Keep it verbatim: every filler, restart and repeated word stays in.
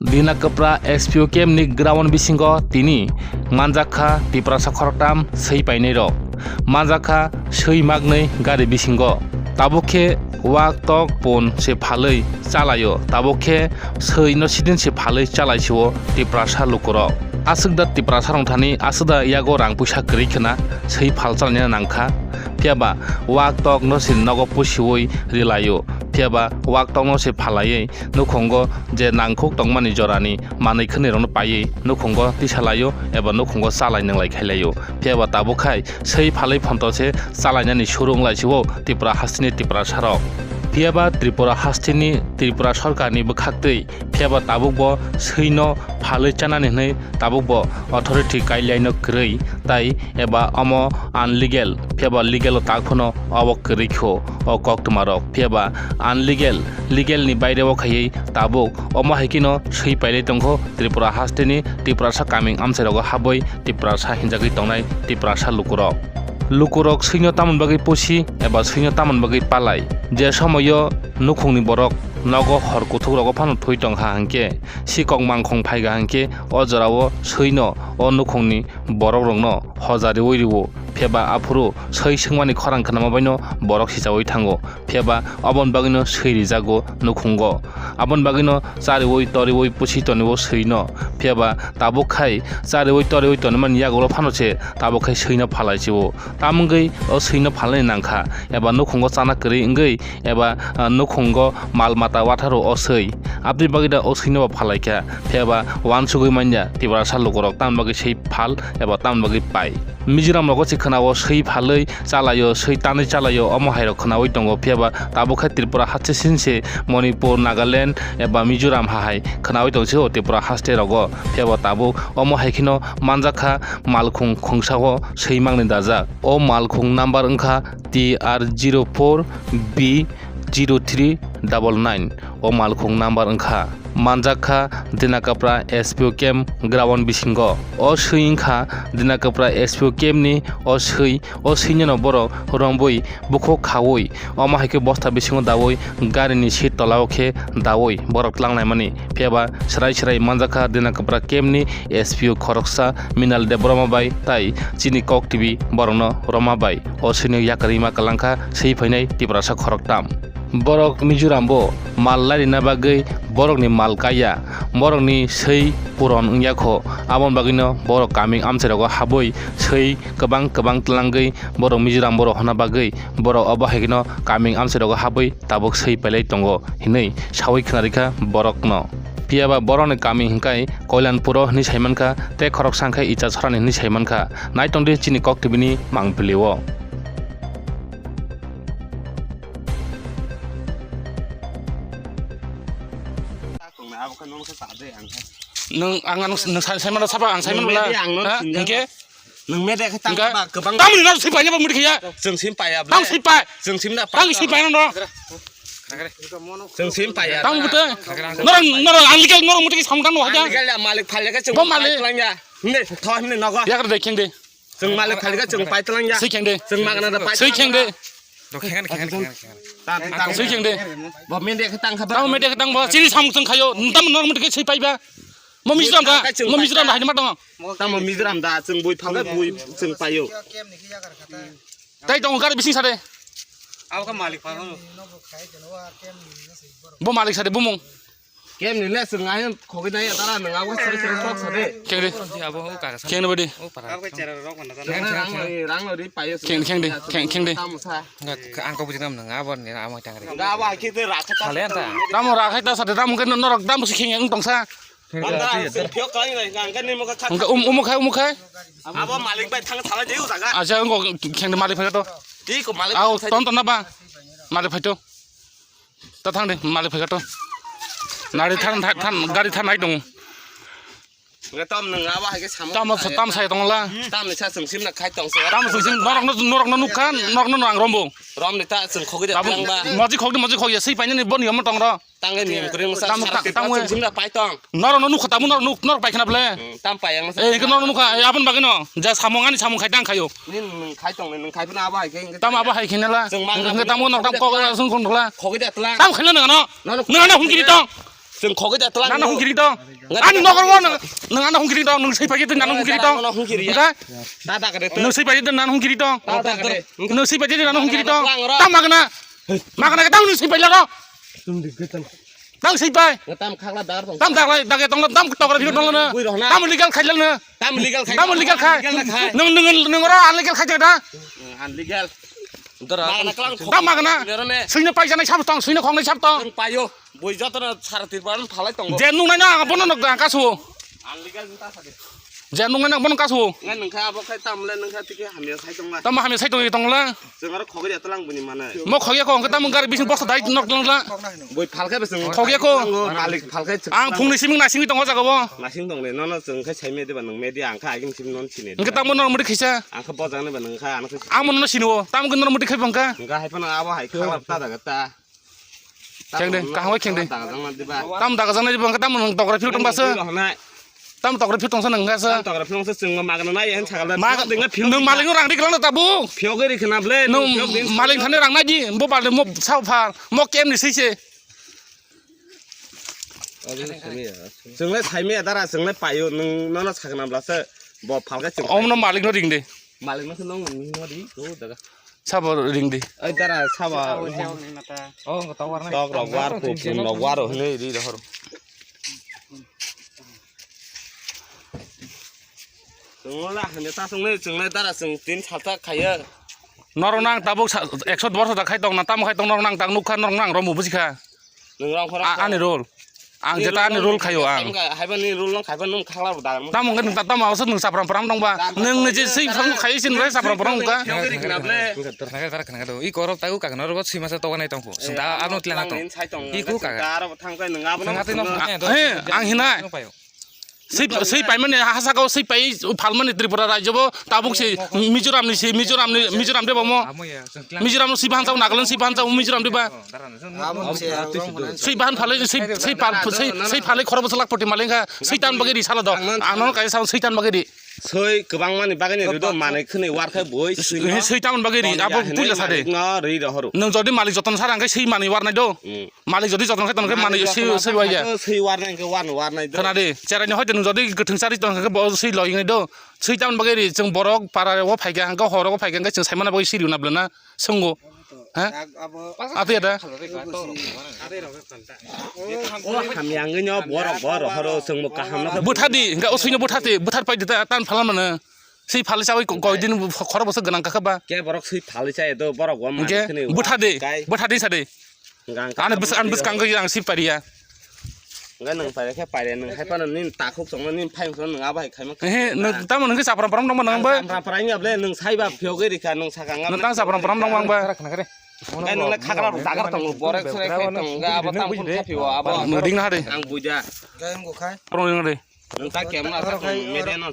Dina Kwpra S P O camp ni ground bisingo tini manjak kha Tiprasa khoroktham swi painai rok, manjak kha swi maknwi gari bisingo. Tabuk khe wak tok pun se phalwi chalaio, tabuk khe swi no sidin se phalwi chalaisio Tiprasa lukurok. Aswk da Tiprasa rok thani aswk da yago rang puisa kwrwi khna swi phal chalani nangkha, phiyaba wak tok no se nogo pusiwi rilaio, phiyaba wak tok no se phalaiwi nukhungo je nangkhuk tongmani jorani manwi khwnwi rokno paiwi nukhungo tisalaio eba nukhungo chalai nwnglai khailaio. Phiyaba tabuk khai swi phalwi phonto se chalainani suru wnglaisio Tripura hasteni Tiprasa rok. Phiyaba Tripura hasteni Tripura sorkarni bwkhaktwi, phiyaba tabuk bo swino phalwi chanani hwnwi tabuk bo authority guideline no kwrwi tai eba omo unlegal, phiyaba legal o tak phano obo kwrwi kho o koktwma rok, phiyaba unlegal, legal ni baire o khaiwi tabuk omo hai kheno swi pailai tongkho Tripura hasteni Tiprasa kaming amchai rogo habwi Tiprasa hinjagwi tongnai Tiprasa lukurok. Lukurok swino tamoni bagwi pusi eba swino tamoni bagwi palai, je somoio nukhungni borok nogo hor kuthuk rogo phano thwi tongkha hinkhe, sikok mangkhong phaiga hinkhe o jorao swino o nukhungni borok rokno hoja riwi rwo, phiyaba aphuru swi swngmani khorang khnama baino borok sichawi thango, phiyaba oboni bagwino swi rijago nukhungo, aboni bagwino chariwi toriwi pusi tonwi o swino, phiyaba tabuk khai chariwi toriwi tonimani yagulo phano se tabuk khai swino phalai se o, tamwngwi o swino phalnani nangkha eba nukhungo chana kwrwi wngwi eba, ah, nukhungo mal mata watharo o swi. Aboni bagwi da o swino bo phalaikha, phiyaba uansugwi manya Tiprasa lukurok tamni bagwi swi phal eba tamni bagwi pai. Mizoram rogo se khwnao swi phalwi chalaio, swi tanwi chalaio, omo hai rok khwnawi tongo, phiyaba tabuk khe Tripura haste sinse Manipur, Nagaland eba Mizoram ha hai khwnawi tong se o Tripura haste rogo, phiyaba tabuk omo hai kheno manjak kha malkhung khungsao swi mangni dajak. O malkhung number wngkha T R zero four B zero three double nine. O malkhung number wngkha, manjak kha Dina Kwpra S P O camp ground bisingo. O swi wngkha Dina Kwpra S P O camp ni o swi, o swino borok rombwi bukhuk khawi, omo hai khe bosta bisingo dawi garini seat tolao khe dawi borok twlang laimani. Phiyaba swrai swrai manjak kha Dina Kwpra camp ni S P O khoroksa Minal Debbarma bai tai chini kok T V borokno rwma bai. O swino yakarwi ma kwlangkha swi phainai Tiprasa khoroktham. Borok Mizoram bo mal lairina bagwi borokni mal kaiya, borokni swi puron wngya kho, aboni bagwino borok kaming amchai rogo habwi swi kwbang kwbang twlangwi borok Mizoram borok honna bagwi borok obo hai kheno kaming amchai rogo habwi tabuk swi pailai tongo hinwi sawi khwnarikha borokno. Phiyaba borokni kami hwnkhe Koilanpuro hinwi saimankha, tei khoroksa hwnkhe Ichasorani hinwi saimankha. Naitongdi chini kok T V ni mangpili o. Nwng ang, ang, nwng sai, saimano sapa ang saimano bwla? Ha? Hingke? Nwng media khe tang ba kwbang. Tamoni nang sui paina ba muti khiya. Chwng sim paya. Tang sui pai. Chwng sim na pai. Tang sui paina no. Chwng sim paya. Tang bute. Norok, norok ang likal norok muti samtang no haja. Likal malik phalika chwng. Bo malik. Pai tlang ya. Hinde tho hinde nogo. Yakar de kheng de. Chwng malik phalika chwng pai tlang ya. Sui kheng de. Chwng magna da pai. Sui kheng de. Do kheng kheng kheng kheng. Sui kheng de. Bo media khe tang kha ba. Tang media khe tang bo. Chini samung chwng khayo. Tam norok muti khe sui pai ba. Mo Mizoram da, mo Mizoram da, hai ma tong. Tamo Mizoram da, chwng bui phalai bui chwng paio. Tai tong gari bising sade. Abo ka malik pa no. Bo malik sade bumung. Kem ni le chwng ayon khogwi nai tara nang abo sari sari tok sade. Kheng de. Abo o ka sa. Kheng de badi. O para. Abo ka chera rok na. Kheng rang ri paio. Kheng, kheng de, kheng, kheng de. Tamo sa. Ang ko bujinam nang abo ni amo tang ri. Ga abo akhi te rakha ta. Khale ta. Tamo rakha ta sade tamo ke norok tamo si kheng ang tong sa. Hingke, um, umo khai, umo khai. Abo malik bai thang thala jeu jaga. Acha, wngko khengde malik phai to. Tei ko malik. Au, ton ton na ba. Malik phai to. Ta thang de, malik phai to. Nari than, than, than, gari than nai dong. Nge tom nang abo hai ke samung. Tam, tam sai tong la. Tam ni sa sung sim na khai tong se. Tam sung sim, norok no, norok no nukha, norok no nang rombo. Rom ni ta sung khogi de tang ba. Moji khogdi, moji khogya, sui paina ni boni yomo tong ro. Tangwi mim kwrwng sa. Tamo, tamo. Chwng simna pai tong. Norok no nukha tamo, norok nuk, norok pai khna ble. Hmm, tam pai ang. Eh, hingke norok nukha, eh, aboni bagwi no. Ja samung ani samung khai tang khayo. Nin nung khai tong, nung khai phano abo hai khe. Tamo abo hai khna la. Chwng mang hingke tamo nok tam kok la sung kong la. Khogi da tla. Tam khna nang no. Nang no hung kiri tong. Chwng khogwi da twlang. Nana hungkiri tong. Ani nokol wo nang, nang ana hungkiri tong, nang sui paji tong, nana hungkiri tong. Nana hungkiri ya. Nang sui paji tong, nana hungkiri tong. Nang sui paji tong, nana hungkiri tong. Tang magna. Magna ka tang nang sui paji lago. Tang sui pai. Tam khagla dar tong. Tam daglai, dage tong, tam tokra phiro tong na. Tam legal khai lang na. Tam legal khai. Tam legal khai. Nang, nang, nang ora unlegal khai da. Unlegal. Dora. Magna klang. Tam magna. Suina pai jana sab tong, suina khongnai sab tong. Payo. Bui jotono sara tirpal phalai tongo. Je nungnai na bono nok da kasu. Unlegal ta sade. Je nungnai na bono kasu. Ngai nungkha abo khai tamle nungkha tike hamya sai tongla. Tam hamya sai tong tongla. Chwng aro khogwi ya tlang bini mana. Mo khogya ko hwnkhe tam gari bising bosta dai nok langla. Bui phalkhe bwswng. Khogya ko. Malik phalkhe. Ang phungni siming nasingwi tongo jaga bo. Nasing tongle nono chwng khai sai media ba nung media ang kha agin sim non sini. Hwnkhe tam bono mudi khisa. Ang kha bojang ne ba nung kha ang kha. Ang bono sini o. Tam gin no mudi khai bangka. Hwnkhe hai phano abo hai kha ta daga ta. Kheng de, kaham bai kheng de. Tam daga janai diba, tam nang tokra phil tong basa. Tam tokra phil tong sa nang sa. Tokra phil tong sa chwng magna nai hen sagal. Nwng malik no rang ri klang da tabuk. Phiyok ri khna ble. Nwng malik thani rang nai di, bo bal mo sao phar, mo kem ni sise. Chwng le saimaya dara, chwng le payo, nwng nono sakna bla se bo phalka chwng. Om no malik no ring de. Malik no se nwng nwng no di, to daga. Sabo ring di. Ai dara sabo. Oh, tok rok war ko, pun rok war hinwi ri rohor. Chwngla hanya ta chwngnai chwngnai dara chwng tin salta khaiya. Norok nang tabuk ekso dor salta khai tong na, tamo khai tong norok nang tak nukha norok nang romu bujikha. Nwng rang khorang. Ani role. Ang jeta ani role khaio ang. Haiba ni role nang khaiba nwng khakla bo dagang. Tamo hwnkhe nwng tamo awasuk nwng sapram pram tongba. Nwng ni je swi phang khai sin rai sapram pram wngkha. Khna khe khna khe do. I korok tago kakna rogo swi masa toga nai tongkho. Sing da ano tla na tong. I ku kaga. Aro thang kai nwng abo. He ang hinai. Swi, swi paimani hasakao swi pai phalmani Tripura rajyo bo tabuk se Mizoram ni se Mizoram ni Mizoram de bomo. Mizoram no swi bahan chao, Nagaland swi bahan chao, Mizoram de ba. Swi bahan phalai swi swi pal swi swi phalai khoro bwswk lakh poti malingkha swi tan bagwi ri sala do. Ang no kai sao swi tan bagwi ri. Swi kwbang mani bagwi ni ri do manwi khwnwi war khai boi swi. Swi tan bagwi ri abo puila sade. No ri do horo. Nwng jodi malik joton sar ang kai swi manwi war nai do. Malik jodi joton khai tongkhe manwi swi swi wai ya. Swi war nai khe war war nai do. Khna di cherai ni hoite nwng jodi kwthwng sari tongkhe bo swi loi nai do. Swi tan bagwi ri chwng borok para o phaikha hwnkhe horo phaikha hwnkhe chwng saimana bagwi siri na bwlana. Swngo. Ha? Abo. Abo ya da. O hamyang no borok borok horo chwngbo kaham no. Bwtha di, hwnkhe o swino bwtha di, bwthar pai di ta tan phalan mano. Swi phalwi chawi koi din khoro bwswk gwnang kakha ba. Ke borok swi phalwi chai do borok bo. Hwnkhe bwtha di, bwtha di sa di. Ani bwswk ang swi pariya. Ngai nang paire khe paire nang hai pano nin takhuk songno nin phai songno nang abai khaima. He nang tamo nang sapram pram nang ba nang ba. Sapram pram ya ble nang saiba phiyogwi rikha nang sakang. Nang tang sapram pram nang ba nang ba. Ngai nang khakra dagar tong borek sore khai tong ga abo tam khun khaphio abo. Nang ding na hade. Ang buja. Ngai ang khai. Prom ding na hade. Nang ta kemna sa media no.